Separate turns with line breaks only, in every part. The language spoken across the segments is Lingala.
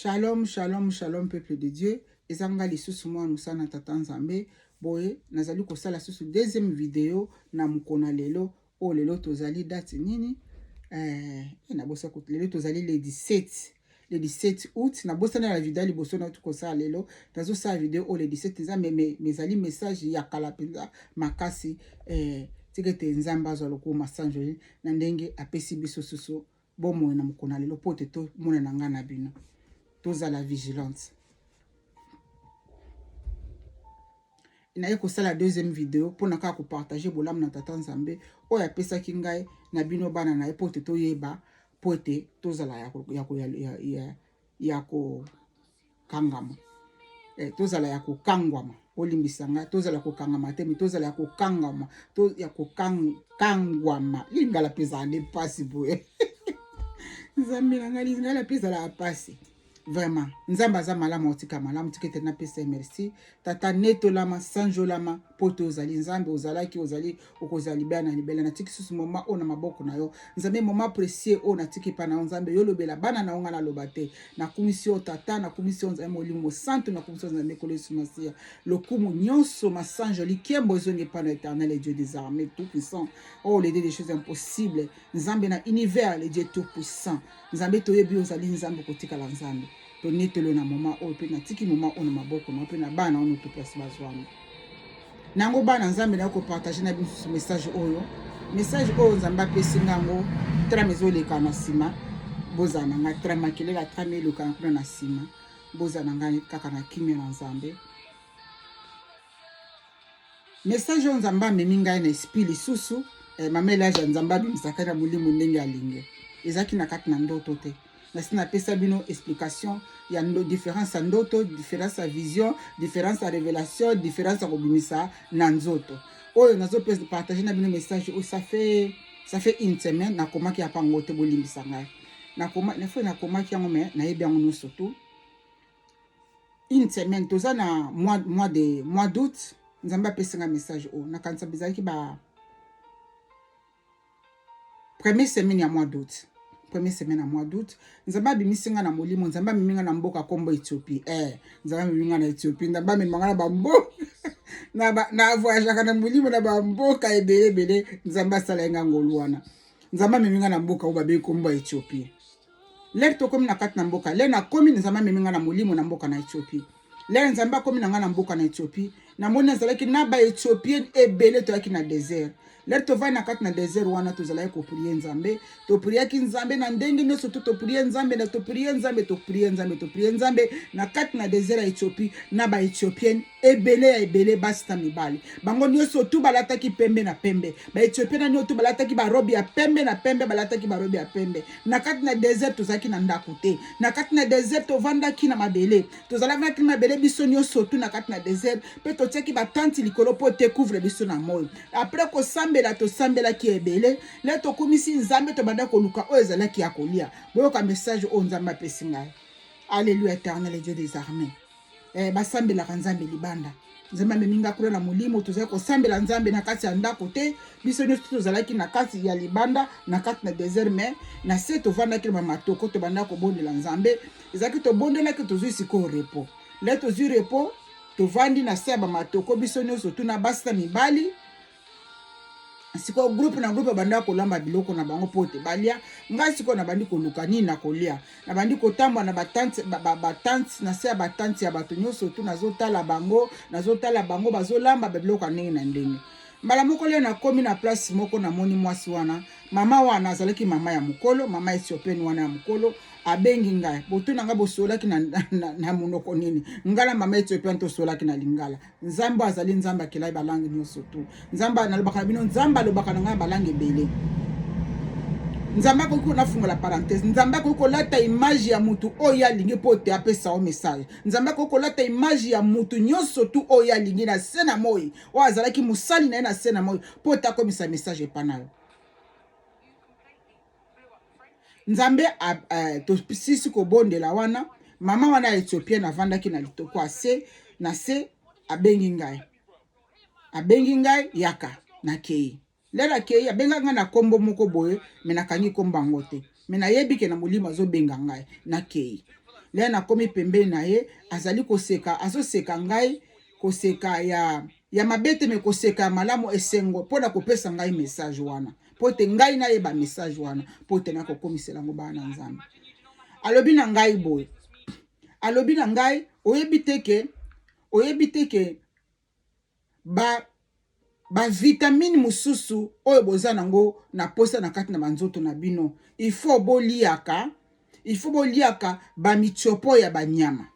Shalom, shalom, shalom peuple de Dieu. Eza nga lisusu mwana mosala na tata Nzambe. Boye nazali kosala susu deuxième video na mokona lelo. Oyo lelo tozali date nini? Eh, nabosa lelo tozali le 17 le 17 août. Nabosani na video liboso na kosala lelo. Nazosala video oyo le 17 eza me ezali message ya kala mpenza makasi. Eh, tika ete Nzambe azwa lokumu masanjoli na ndenge apesi biso susu bomoi na mokolo na lelo mpo te tomonana ngai na bino tozala vigilante. Naye kosala deuxième video mpo na kaka kopartage bolamu na tata Nzambe oyo apesaki ngai na bino bana na ye mpo te toyeba mpo ete tozala ya kokangama, tozala ya kokangwama. Olimbisa ngai, tozala kokangama te, me tozala ya kokangama, ya kokangwama. Lingala mpe ezala nde mpasi boye. Nzambe na ngai, lingala mpe ezalaka mpasi vraiment. Nzambe aza malamu, otika malamu, tika ete napesa ye merci. Tata, netolama, sanjolama, mpo te ozali Nzambe, ozalaki, ozali, okozala libela na libela. Natiki susu moma oyo na maboko na yo Nzambe, moma précieux oyo natiki mpa na yo Nzambe. Yo lobela bana na yo, ngai naloba te. Nakumisi yo Tata, nakumisi yo Nzambe Molimo Mosantu, nakumisi yo Nzambe Nkolo Yesu Masiya. Lokumu nyonso, masanjoli, nkembo ezongi epai na Éternel et Dieu des armées tout puissant. Oh, le Dieu des choses impossibles, Nzambe na univers, le Dieu tout puissant. Nzambe, toyebi ozali Nzambe, kotikala Nzambe. Tonetelo na moma oyo mpe natiki moma oyo na maboko na yo mpe na bana oyo to place bazwami nango. Bana Nzambe, nayo kopartage na biso message oyo, message oyo Nzambe apesi ngango. Tram ezoleka na nsima, bozala na ngai. Tram makelela, tram elekana kuna na nsima. Bozala na ngai kaka na kimia na Nzambe. Message oyo Nzambe amemi ngai na esprit lisusu, mama Elage ya Nzambe abimisaka na molimo ndenge alingi. Ezalaki na kati na ndoto te. Nasi napesa bino explication ya différence ya ndoto, différence ya vision, différence ya révélation, différence ya kobimisa na nzoto. Oyo nazopesa partage na bino message oyo, ça fait une semaine. Nakomaki ya pango te, bolimbisa ngai. Nakoma nakomaki yango, me nayebi yango nyonso tout. Une semaine, toza na mois d'août. Nzambe apesi nga message oyo, nakanisa ezalaki ba première semaine ya mois d'août. Première semaine ya mois d'août, Nzambe abimisi nga na molimo. Nzambe amemi nga na mboka nkombo Éthiopie. Nzambe amemi nga na Éthiopie. Nzambe amema nga na bamboka na voyageaka na molimo na bamboka ebele ebele. Nzambe asala ye nga ngolu wana. Nzambe amemi nga na mboka oyo babengi nkombo ya Éthiopie. L'heure tokomi na kati na mboka, l'heure nakomi, Nzambe amemi nga na molimo na mboka na Éthiopie. L'heure Nzambe akomi na ngai na mboka na Éthiopie, namoni azalaki na Baéthiopien ebele. Toyaki na désert. L'heure tovandi na kati na désert wana, tozalaki koprier Nzambe. Topriaki Nzambe na ndenge nyonso to toprier Nzambe na toprier Nzambe, toprier Nzambe, toprier Nzambe na kati na désert ya Éthiopie na Baéthiopien ebele ya ebele, basi na mibali. Bango nyonso tu balataki pembe na pembe. Baéthiopien na nyonso tu balataki barobe ya pembe na pembe, balataki barobe ya pembe. Na kati na désert, tozalaki na ndako te. Na kati na désert, tovandaki na mabele, tozalaki na mabele biso nyonso tu na kati na désert, mpe totiaki batente likolo mpo te couvre biso na moi. Après kosambela, tosambelaki ebele. Le tokumisi Nzambe, tobanda koluka oyo ezalaki ya kolia. Boyoka message oyo Nzambe apesi ngai. Alleluya, Éternel Dieu des armées. Basambelaka Nzambe libanda. Nzambe amemi nga kuna na molimo. Tozali kosambela Nzambe na kati ya ndako te. Biso nyonso tozalaki na kati ya libanda, na kati na désert, mais na se tovandaki na bamatoko. Tobanda kobondela Nzambe. Ezalaki tobondelaki, tozwi sikoyo repos. Le tozwi repos, tovandi na se ya bamatoko biso nyonso tuna, basi na mibali. Sikoyo groupe na groupe babanda kolamba biloko na bango mpo te balia. Ngai sikoyo nabandi koluka nini na kolia. Nabandi kotambola na batente, batente, na se ya batente ya bato nyonso tu. Nazotala bango, nazotala bango bazolamba babiloko ya ndenge na ndenge. Mbala moko leo nakomi na place moko, namoni mwasi wana, mama wana azalaki mama ya mokolo, mama éthiopienne wana ya mokolo. Abengi ngai. Botuna ngai, bosolaki na monoko nini? Ngai na mama éthiopienne tosolaki na lingala. Nzambe azali Nzambe, akelai balangue nyonso tu. Nzambe, nalobaka na bino, Nzambe alobaka na ngai na balangue ebele. Nzambe akoki, konafungola parenthèse, Nzambe akoki kolata image ya mutu oyo alingi mpo te apesa yo message. Nzambe akoki kolata image ya mutu nyonso tu oyo alingi na se na moi, oyo azalaki mosali na ye na se na moi, mpo te akomisa message epa na yo. Nzambe, tosisi kobondela wana, mama wana ya éthiopienne avandaki na litoko ase na se. Abengi ngai, abengi ngai: "Yaka." Nakei. Lelo akei, abengaki ngai na nkombo moko boye, me nakangi nkombo yango te, me nayebi ke na molimo azobenga ngai. Nakei. Lea nakomi pembeni na ye, azali koseka, azoseka ngai koseka ya ya mabe te, me koseka ya malamu, esengo mpo na kopesa ngai message wana, mpo ete ngai nayeba message wana, mpo ete nakokomisela yango bana na Nzambe. Alobi na ngai boye, alobi na ngai, oyebi te ke, oyebi te ke ba bavitamine mosusu oyo boza nango na posa na kati na banzoto na bino, il faut boliaka, il faut boliaka bamitiopo ya banyama.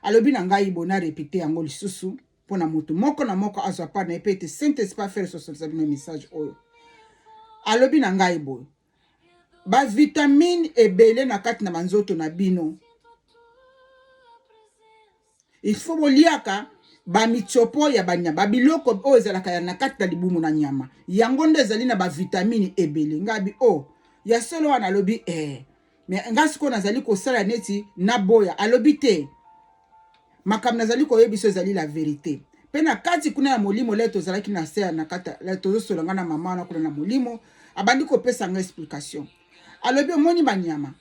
Alobi na ngai bo na repete yango lisusu mpo na moto moko na moko azwa part na ye, mpe ete Saint Esprit afere sosolisa bino message oyo. Alobi na ngai boye, bavitamine ebele na kati na banzoto na bino, il faut boliaka bamitiopo ya banyama, babiloko oyo ezalaka ya na kati na libumu na nyama, yango nde ezali na bavitamine ebele. Ngai abi o oh, ya solo wana? Alobi eh. Me ngai sikoyo nazali kosala neti naboya. Alobi te, makambo nazali koyebisa ezali la verite. Mpe na kati kuna ya molimo, le tozalaki na se na kati, tozosola ngai na mama wana kuna na molimo, abandi kopesa ngai explication. Alobi, omoni banyama,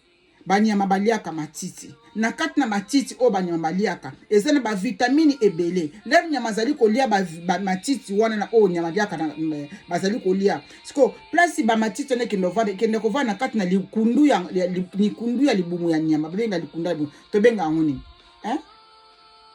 banyama baliaka matiti. Na kati na matiti oyo banyama baliaka eza na bavitamine ebele. Lere nyama azali kolia bamatiti wana na oyo nyama aliaka bazali kolia siko place bamatiti wana ekende ovanda, ekende kovanda na kati na likundu ya, likundu ya libumu ya nyama. Babenga likundu ya libumu, tobenga yango nini, hein?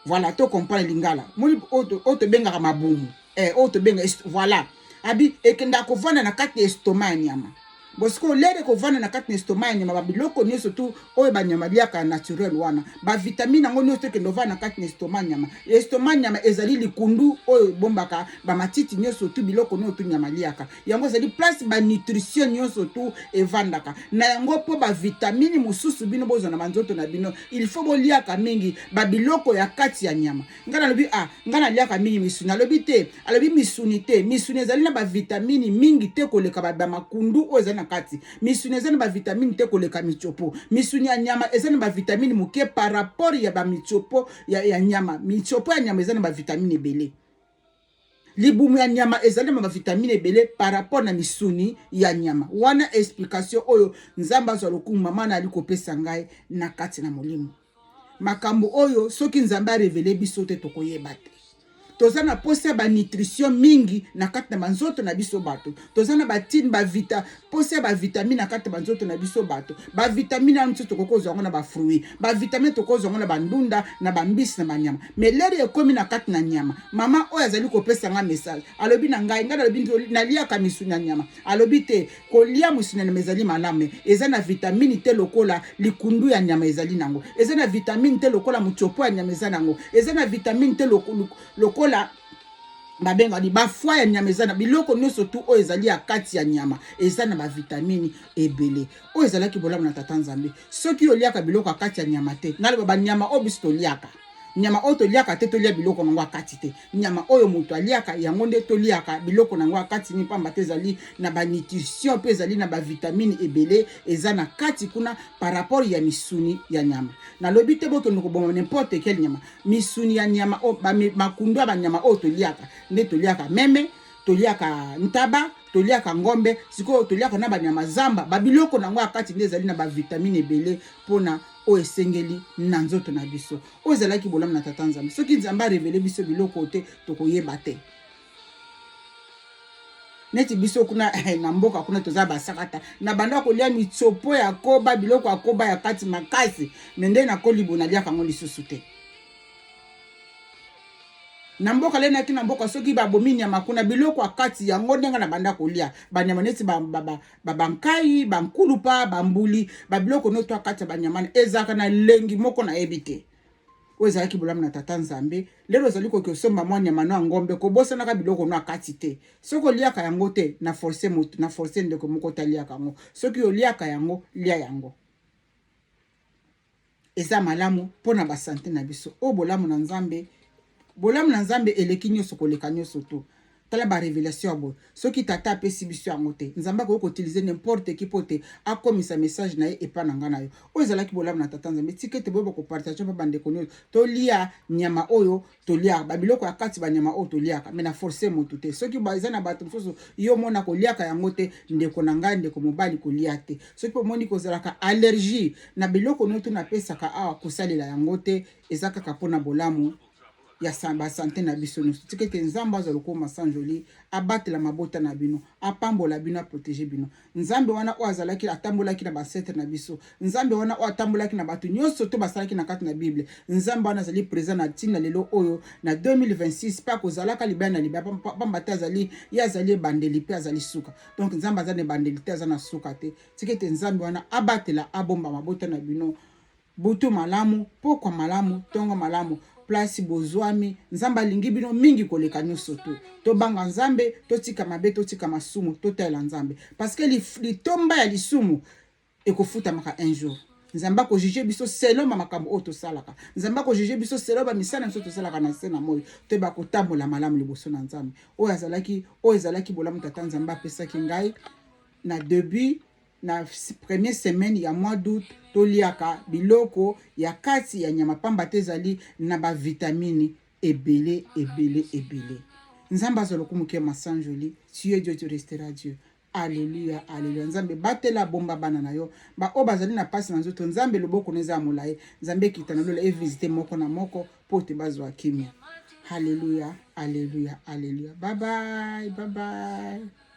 Voilà, to comprendre lingala moni oyo tobengaka mabumu, eh, oyo tobenga voilà. Abi ekendaka kovanda na kati ya estomac ya nyama. Bosiko lere kovanda na kati na estomac ya nyama, babiloko nyonso tu oyo banyama liaka ya naturel wana, bavitamine yango nyonso ekende ovanda na kati na estomac nyama. Estomac nyama ezali likundu oyo ebombaka bamatiti nyonso tu, biloko nyonso tu nyama liaka. Yango ezali place banutrition nyonso tu evandaka na yango. Mpo bavitamine mosusu bino bozwa na banzoto na bino, il faut boliaka mingi babiloko ya kati ya nyama. Ngai nalobi, ah, ngai naliaka mingi misuni. Alobi te, alobi misuni te, misuni ezali na bavitamini mingi te koleka bamakundu oyo ezali na kati. Misuni eza na bavitamini te koleka mitiopo. Misuni ya nyama eza na bavitamini moke par rapport ya bamitiopo ya nyama. Mitiopo ya nyama eza na bavitamini ebele. Libumu ya nyama ezali na bavitamine ebele par rapport na misuni ya nyama wana. Explication oyo Nzambe azwa lokumu, mama na ali kopesa ngai na kati na molimo. Makambo oyo soki Nzambe arevele biso te, tokoyeba te. Toza na posa ya banutrition mingi na kati na banzoto na biso bato. Toza na batine bavita posa ya bavitamine na kati ya banzoto na biso bato. Bavitamine wana mosusu tokoki kozwa yango na bafruit, bavitamine tokoki kozwa yango na bandunda, na bambisi, na banyama. Mais lere ekomi na kati na nyama, mama oyo azali kopesa nga message alobi na ngai, ngai nalobi naliaka misuni ya nyama. Alobi te, kolia mosuni ya nyama ezali malamu, eza na vitamine te lokola likundu ya nyama ezali nango, eza na vitamine te lokola mutiopo ya nyama eza nango, eza na vitamine te lokola babengani bafoi ya nyama eza na biloko nyonso tu oyo ezali ya kati ya nyama eza na bavitamini ebele. Oyo ezalaki bolamu na Tata Nzambe. Soki oliaka biloko ya kati ya nyama te, naloba banyama oyo biso toliaka, nyama oyo toliaka te, tolia biloko nango ya kati te. Nyama oyo moto aliaka yango nde toliaka biloko nango ya kati ni pamba te, ezali na banutrition mpe ezali na bavitamine ebele eza na kati kuna par rapport ya misuni ya nyama. Nalobi te bokende koboma n'importe quelle nyama. Misuni ya nyama oyo, makundu ya banyama oyo toliaka nde toliaka meme, toliaka ntaba, toliaka ngombe, sikoyo toliaka na banyama zamba, babiloko nango ya kati nde ezali na bavitamine ebele mpona oyo esengeli na nzoto na biso. Oyo ezalaki bolamu na Tata Nzambe. Soki Nzambe arevele biso biloko te, tokoyeba te. Neti biso kuna na mboka kuna toza basakata na banda kolia mitsopo ya koba, biloko ya koba ya kati makasi, me nde nakolibo naliaka yango lisusu te. Na mboka lenaki na mboka, soki babomi nyama kuna, biloko ya kati yango ndenge na banda kolia banyama neti babankai, bankulupa, bambuli, babiloko nyonso ya kati ya banyama ezalaka na lengi moko nayebi te. Oyo ezalaki bolamu na Tata Nzambe. Lelo ozali koki osomba mwa nyama no ya ngombe, kobosanaka biloko no ya kati te. Soki oliaka yango te, na force moto, na force ndeko moko taliaka yango. Soki oliaka yango, lia yango, eza malamu mpo na basante na biso. Oyo bolamu na Nzambe, bolamu na Nzambe eleki nyonso koleka nyonso tu. Tala ba revelation ya boye, soki tata apesi biso yango te, Nzambe akoki koutilize n'importe qui mpo te akomisa message na ye epa na ngai na yo. Oyo ezalaki bolamu na tata Nzambe, tika ete boyeba kopartage mpa bandeko nyonso. Tolia nyama oyo toliaka, babiloko ya kati banyama oyo toliaka, me na force moto te. Soki eza na bato mosusu yo omona koliaka yango te, ndeko na ngai, ndeko mobali, kolia te. Soki omoni kozalaka allergie na biloko nyonso napesaka awa, kosalela yango te, eza kaka mpona bolamu ya basante na biso nyonso. Tika ete Nzambe azwa lokumu masanjoli, abatela mabota na bino, apambola bino, aprotege bino. Nzambe wana oyo azalaki, atambolaki na baancetre na biso, Nzambe wana oyo atambolaki na bato nyonso to basalaki na kati na Bible, Nzambe wana azali présent na ntina lelo oyo na 2026 mpe akozalaka libela na libela, pamba te azali ye, azali ebandeli mpe azali suka. Donc Nzambe aza na ebandeli te, aza na suka te. Tika ete Nzambe wana abatela, abomba mabota na bino. Butu malamu, pokwa malamu, tongo malamu, place bozwami. Nzambe alingi bino mingi koleka nyonso tu. Tobanga Nzambe, totika mabe, totika masumu, totalela Nzambe, parce que litomba ya lisumu ekofutamaka un jour. Nzambe akojuge biso selon bamakambo oyo tosalaka. Nzambe akojuge biso selon bamisala biso tosalaka na se na moi. Toyeba kotambola malamu liboso na Nzambe. Oyo azalaki, oyo ezalaki bolamu tata Nzambe apesaki ngai na debut na première semaine ya mois d'août. Toliaka biloko ya kati ya nyama, pamba te ezali na bavitamini ebele ebele ebele. Nzambe azwa lokumu ke masanjoli. Tu es Dieu, tu resteras Dieu. Alleluya, alleluya. Nzambe batela, bomba bana na yo, baoyo bazali na mpasi na nzoto. Nzambe, loboko na eza ya molai. Nzambe ekita na lola, evisite moko na moko mpo te bazwa kimia. Alleluya, alleluya, alleluya. Bye bye, bye bye.